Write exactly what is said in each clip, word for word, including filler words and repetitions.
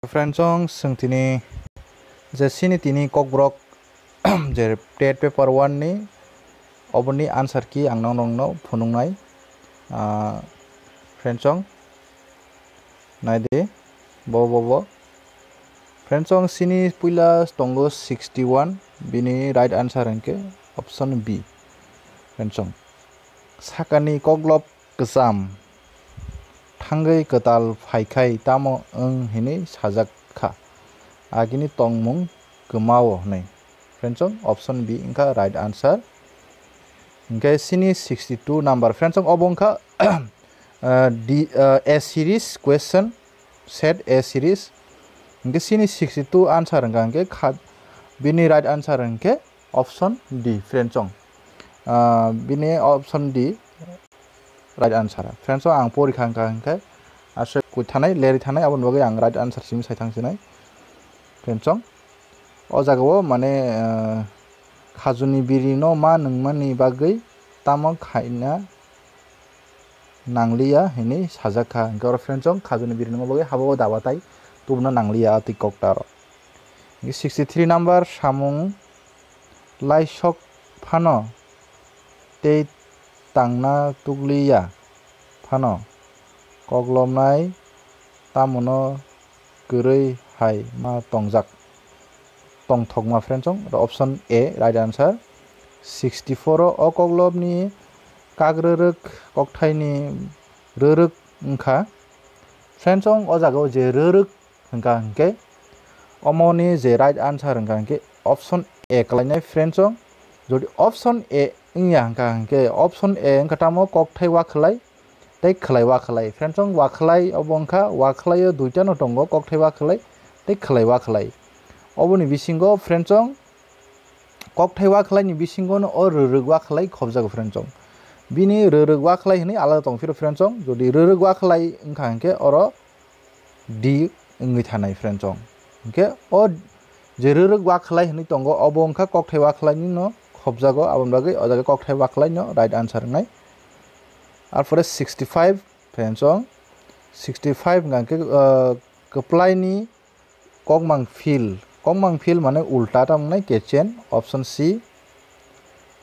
Friendsong, chwng tini je chini tini kokborok je tet paper one ni oboni answer key ang nong nongno phunuknai. Ah, friendsong, naidi, bo, bo, bo. Friendsong, chini puila tongo sixty one, bini right answer hwnkhe option B. Friendsong, sakani koklop kwcham thangwi kwtal phaikhai tamo wng hinwi sajak kha, agini tongmung kwmao hwnwi. Friendsong, option B wngkha right answer. Hwnkhe chini sixty two number. Friendsong, obo wngkha, uh, D, uh, A series question, set A series. Hwnkhe chini sixty two answer wngkha hwnkhe kha-, bini right answer hwnkhe option D, friendsong. Ah, bini option D right answer. Friendsong, ang porikha wngkha hwnkhe aswk kwi thanai, leri thanai, aboni bagwi ang right answer simi sai thang sinai. Friendsong, o jagao mane, ah, khajuni birino ma nungmani bagwi tamo khaina nangliya hinwi sajak kha. Hwnkhe oro friendsong, khajuni birino bagwi habao daba tai tubuna nangliya a twi koktaro. Sixty three number, samung laisok phano tei tangna tukliya phano koklopnai tamono kwrwi hai ma tongjak. Tongthokma, friendsong, option A right answer. Sixty four o, o koklopni kakrwrwk kokthaini rwrwk wngkha. Friendsong, o jagao je rwrwk hwnkha hwnkhe omoni je right answer hwnkha hwnkhe option A kwlainai, friendsong. Jodi option A wngya hwnkha hwnkhe option A wngkha tamo kokthai wakhwlai tei khwlai wakhwlai. Friendsong, wakhwlai obo wngkha, wakhwlaio duitano tongo, kokthai wakhwlai tei khwlai wakhwlai. Oboni bisingo, friendsong, kokthai wakhwlaini bisingono o rwrwk wakhwlai khobjago, friendsong. Bini rwrwk wakhwlai hwnwi alada tongphiro, friendsong. Jodi rwrwk wakhwlai wngkha hwnkhe oro D wngwi thanai, friendsong. Hwnkhe o je rwrwk wakhwlai hwnwi tongo, obo wngkha kokthai wakhwlainino khobjago, aboni bagwi o jaga kokthai wakhwlaino right answer wngnai. Arpore sixty five, friendsong, sixty five hwnkha hwnkhe, ah, kwplaini kokmang phil, kokmang phil mane ulta tamo wngnai, kechen, option C.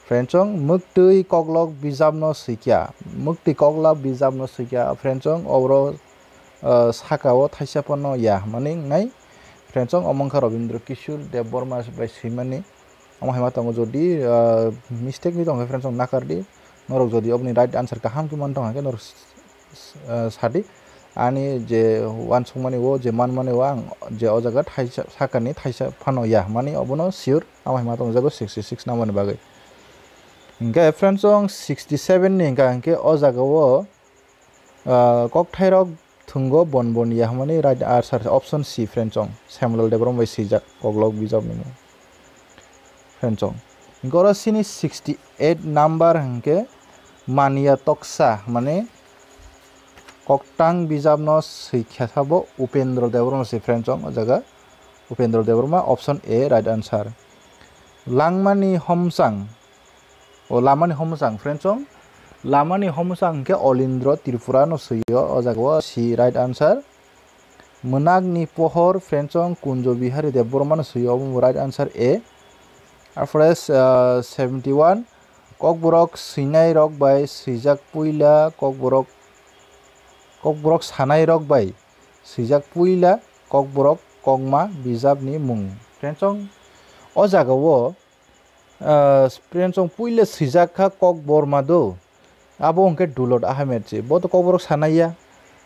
Friendsong, mwktwi koklok bijapno swikya, mwktwi koklok bijapno swikya, friendsong, oboro, ah, sakao thaisa phano ya hwnmani wngnai. Friendsong, omo wngkha Rabindra Kishore Debbarma bai swimani. Omo hai ma tongo, jodi, ah, mistake ni tongkha, friendsong, nakardi. Norok jodi oboni right answer kaham khe man tongkha khe norok s-, s-, ah, sadi. Ani je uansukmani o, je manmani o, ang je o jaga thaisa, sakani thaisa phano ya hwnmani obono sure. Amo hai ma tongjago sixty six number ni bagwi. Hwnkhe, friendsong, sixty seven ni hwnkha hwnkhe o jagao, ah, kokthairok thwngo bon bon ya hwnmani right answer option C, friendsong. Samuel Debbarma bai swijak koklok bijapni mung, friendsong. Hwnkhe oro chini sixty eight number hwnkhe Mania Toksa, mane koktang bijapno swikha sabo Upendra Debbarma se, friendsong, o jaga Upendra Debbarma, option A right answer. Langmani homsang, o lamani homsang, friendsong, lamani homsang hwnkhe Olindra Tripura no swiyo, o jaga o C right answer. Mwnakni pohor, friendsong, Kunjo Bihari Debbarma no swiyo, obo right answer A. Arpore, ah, seventy one, kokborok swinai rok bai swijak puila, kokborok, kokborok sanai rok bai swijak puila kokborok kokma bijapni mung. Friendsong, o jaga o, ah, friendsong, puila swijak kha Kokborma do, abo hwnkhe Dulot Ahmed se, bo to kokborok sanai ya.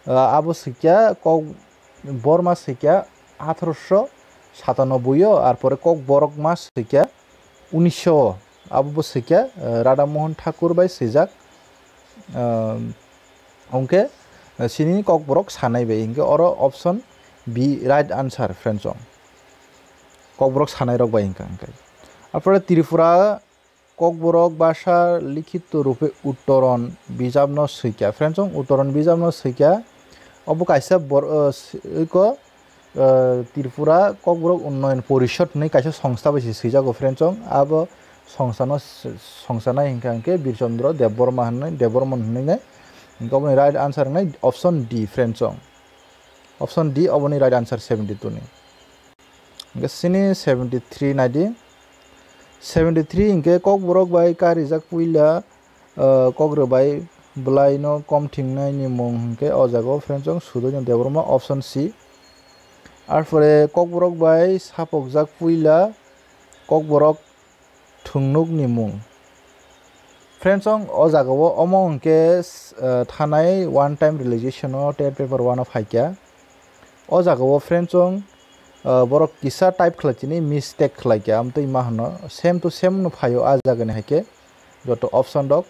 Ah, abo swikya Kokborma swikya athroso satanoboi o, arpore Kokborokma swikya unisho o, abo bo swikha, eh, Radha Mohan Thakur bai swijak, eh, hwnkhe, eh, chini kokborok sanai bai, hwnkhe oro option B right answer, friendsong. Kokborok sanai rok bai hwnkha hwnkhe. Arpore Tripura kokborok basa likhito rupe uttoron bijapno swikha, friendsong, uttoron bijapno swikha. Obo kaisa bor-, eh, swiko, eh, Tripura Kokborok Unnoyon Porishod hinwi kaisa songsta bai se swijago, friendsong. Abo songstano s-, songsanai hwnkha hwnkhe Birchandra Debbarma hinwi, Debbarman hinwi nai. Hwnkhe oboni right answer wngnai option D, friendsong. Option D oboni right answer seventy two ni. Hingke sini seventy three naidi. Seventy three hingke kokborok bai karijak puila, ah, kokrwbai bwlaino kom thingnai ni mung hingke o jaga o friends chong Sudoino Debbarma, option C. Arpore kokborok bai sapokjak puila kokborok thwngnuk ni mung. Friends chong o jaga o omo hingke, ah, thanai one time realization o TET paper one o phaikya. O jaga o friends chong, ah, borok kisa type khlai chini mistake khlai kya, amtwi ma hwno same to same no phaio a jaga ni hai khe joto option rok.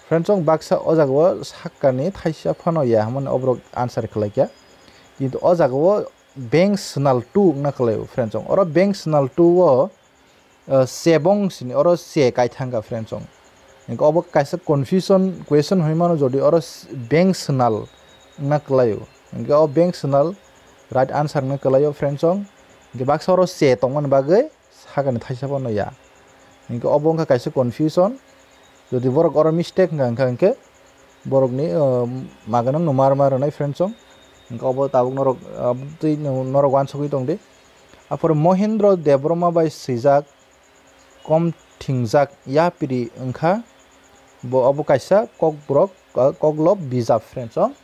Friends chong baksa o jaga o sakani thaisa phano ya hwnmani oborok answer khlai kya. Kintu o jaga o bank snal two wngna kwlaio friends chong. Oro bank snal two o, ah, chebong sini oro che kaithang kha friends chong. Hingke obo kaisa confusion question hwnwi mano, jodi oro s-, bank snal wngna kwlaio. Hingke o bank snal right answer wngna kwlaio friends chong. Hingke baksa oro che tongmani bagwi sakani thaisa phano ya. Hingke obo wngkha kaisa confusion. Jodi borok oro mistake wngkha, wngkha hingke borokni, ah, maganang no mar mar rwnai friends chong. Hingke obo tabuk norok, ah, twi no-, norok uansugwi tongdi. Aphuru Mohendro Debbarma bai swijak kom thingjak yapiri wngkha. Bo obo kaisa kokborok, ah, koklop bijap friends chong.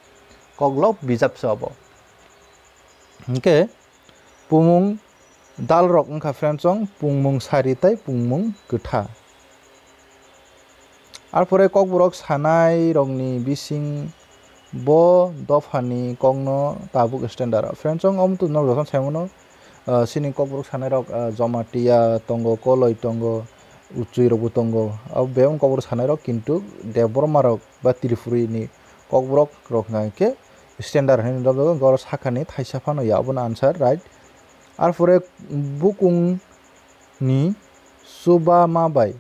Koklop bijap se obo. Hingke pungmung dalrok wngkha friends chong, pungmung sari tei pungmung kwtha. Arpore kokborok sanai rokni bising bo dophani kokno tabuk standard. Friends chong omo twi norok jotono saimano, ah, sini kokborok sanai rok, ah, Jamatia tongo, Koloi tongo, Uchui rokbo tongo. Abo bebak kokborok sanai rok kintu Debbarma rok ba Tripuri ni kokborok rok hingkha khe standard hinwi nukjago, oro sakani thaisa phano ya, obono answer right. Arpore bukung ni chuba ma bai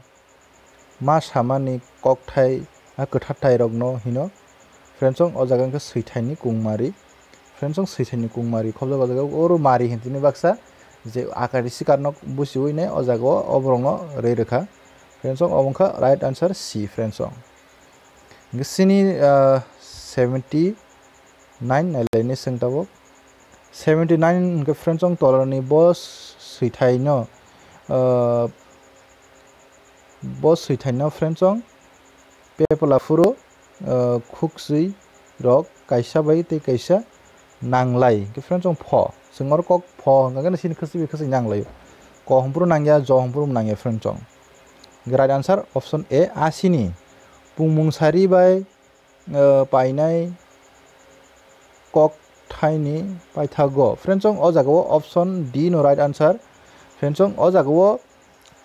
ma samani kokthai, a kwthathai rokno hino. Friends chong o jaga wngkha swithaini kungmari. Friends chong swithaini kungmari khobjak o jaga oro mari hinwi tini baksa je akari sikar nok busiwi nai o jaga o oborokno rwi rwkha. Friends chong obo wngkha right answer C friends chong. Hingke sini, ah, seventy nine nailaini swng tabuk. Seventy nine hingke friends chong tolani bo swithaino, ah, bo swithaino friends chong pepla phuru, ah, khuksui rok kaisa bai tei kaisa nanglai. Hingke friends chong pho. Chwng oro kok pho hingka khe sini khwsui bai khwsui nanglaio. Ko hwnphuru nangya, jo hwnphuru nangya friends chong. Hingke right answer option A, asini. Pungmung sari bai, eh, painai kok thaini paithago. Friends chong o jaga o option D no right answer. Friends chong o jaga o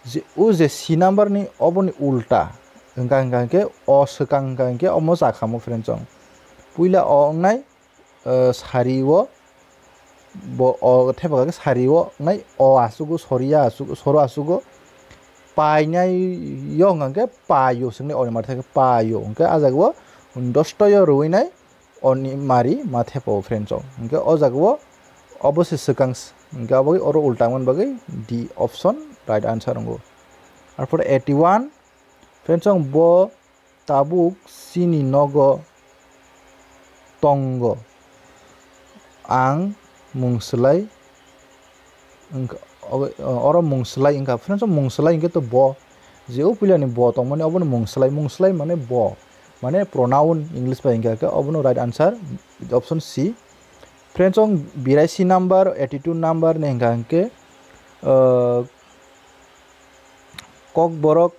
je, o je C number ni oboni ulta. Hingka hingka hingke o swkang hingka hingke omo chakhamo friends chong. Puila o wngnai, eh, sari o bo o thepa khe sari o wngnai o aswk o sori ya aswk o soro aswk o painai yo hwnka khe pai o swknai oni mari thai khe pai o hwnkhe ah jaga o dosto yo rwui nai oni mari ma thepa o friends chong hwnkhe o jaga o obo se swkang s-, hwnkhe abo oro ulta wngmani bagwi D option right answer wngo. Arpore eighty one friends chong bo tabuk chini nogo tongo. Ang mung swlai wngkha, obo, oro mung swlai wngkha. Friends, mung swlai hwnkhe to bo. Je o puilani bo tongmani obono mung swlai. Mung swlai mane bo. Mane pronoun English bai hwnkha khe obono right answer option C. Friends, chwng biraisi number, eighty two number ni hwnkha hwnkhe, ah, kokborok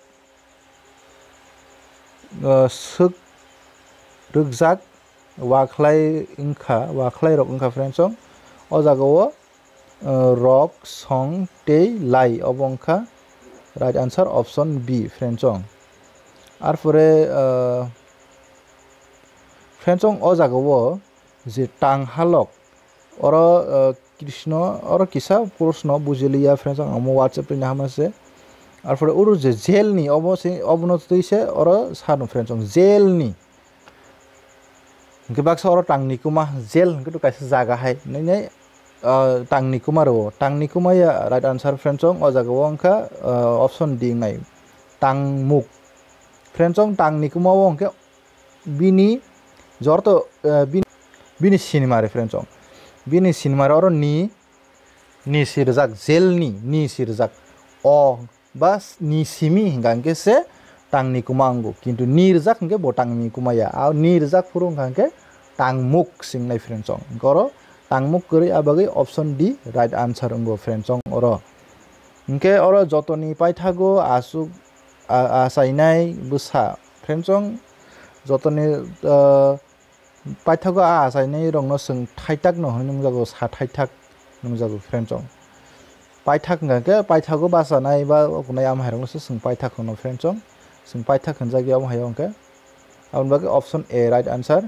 ah, swk rwkjak wakhlai wngkha, wakhlai rok wngkha friends chong. O jaga o, ah, rok, song tei lai obo wngkha right answer option B friends chong. Arpore, ah, friends chong o jaga o je tang halok oro, ah, Krishna oro kisa proshno bujiliya friends chong, amo WhatsApp twi nahama se. Arpore oro je jail ni obo se, obono twi se oro sano friends chong jail ni. Hwnkhe baksa oro tangni kwma, jail hwnkhe to kaisa jaga hai, nini, ah, tangni kwma rwo. Tangni kwma ya right answer friends chong, o jaga o wngkha, ah, option D wngnai. Tangmuk. Friends chong tangni kwma o hwnkhe bini jorto, ah, bini, bini sinima re friends chong. Bini sinimaro oro ni, ni si rijak, jail ni, ni si rijak. O ba s-, ni simi hingka hingke se tangni kuma wngo, kintu ni rijak hingke bo tangni kuma ya. A ni rijak phuru hingka hingke tangmuk singnai friendsong. Hingke oro tangmuk kwrwi, a bagwi option D right answer wngo friendsong oro. Hingke oro jotoni paithago asuk a-, achainai bwsa friendsong, jotoni, ah, paithago a achainai rokno chwng thaithak no hinwi nungjago, sa thaithak nungjago friendsong. Paithak hingka khe paithago bachanai ba okonai amo hai rokno se chwng paithak hwno friendsong. Chwng paithak hwnjak ya omo hai o hwnkhe. Aboni bagwi option A right answer.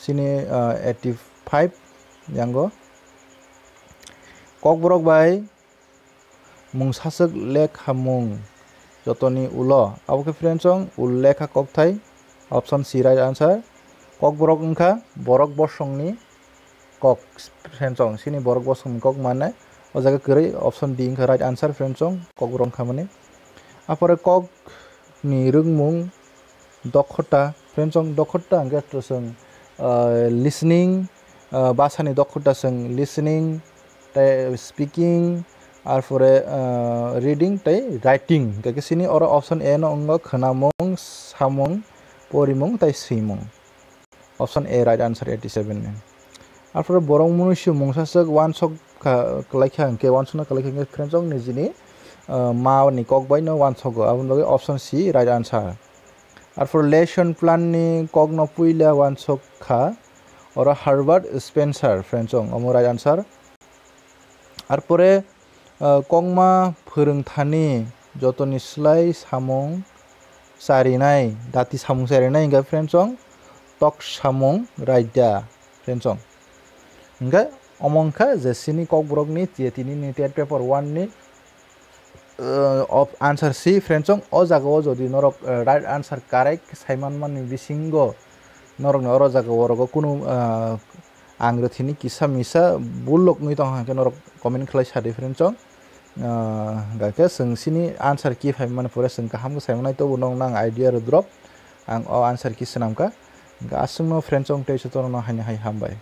Chini, ah, eighty five yango. Kokborok bai mungsaswk lekhamung jotoni ulo. Abo khe friendsong ul lekha kokthai. Option C right answer. Kokborok wngkha borok bosongni kok friendsong. Chini borok bosongni kok mane o jaga kwrwi option D wngkha right answer friendsong. Kokborok wngkha mani. Apore kok ni rwngmung dokhota, friendsong dokhota hingke to chwng, ah, listening, ah, bwsani dokhota chwng listening, tei speaking, arpore, ah, reading tei writing. Hingke sini oro option A no wngo khwnamung, samung, porimung tei swimung. Option A right answer eighty seven ni. Arpore borok munuisu mungsaswk wansok kha, kwlai kha hingke, wansokna kwlai kha hingke friendsong nijini, ah, ma ni kok bai no wansogo. Aboni bagwi option C right answer. Arpore lesson plan ni kok no puila wansok kha, oro Herbert Spencer friendsong, omo right answer. Arpore, ah, kokma phwrwngthani jotoni slai samung charinai, dati samung charinai hingkha friendsong, tok samung raida friendsong. Hingkha omo wngkha je chini kokborokni je tinini TET paper one ni, ah, op-, answer C friendsong. O jaga o jodi norok, ah, right answer correct sai manmani bisingo norokni oro jaga o orogo kunu, ah, ang rwthini kisa misa bulok wngwi tongkha hwnkhe norok comment khlai sa di friendsong. Ah, hwnkhe chwng chini answer key phai mani pore chwng kaham khe sai manai, tobo nokno ang idea rw drop, ang o answer key swnamkha. Hwnkhe aswkno friendsong tei jotono haino hai hambai.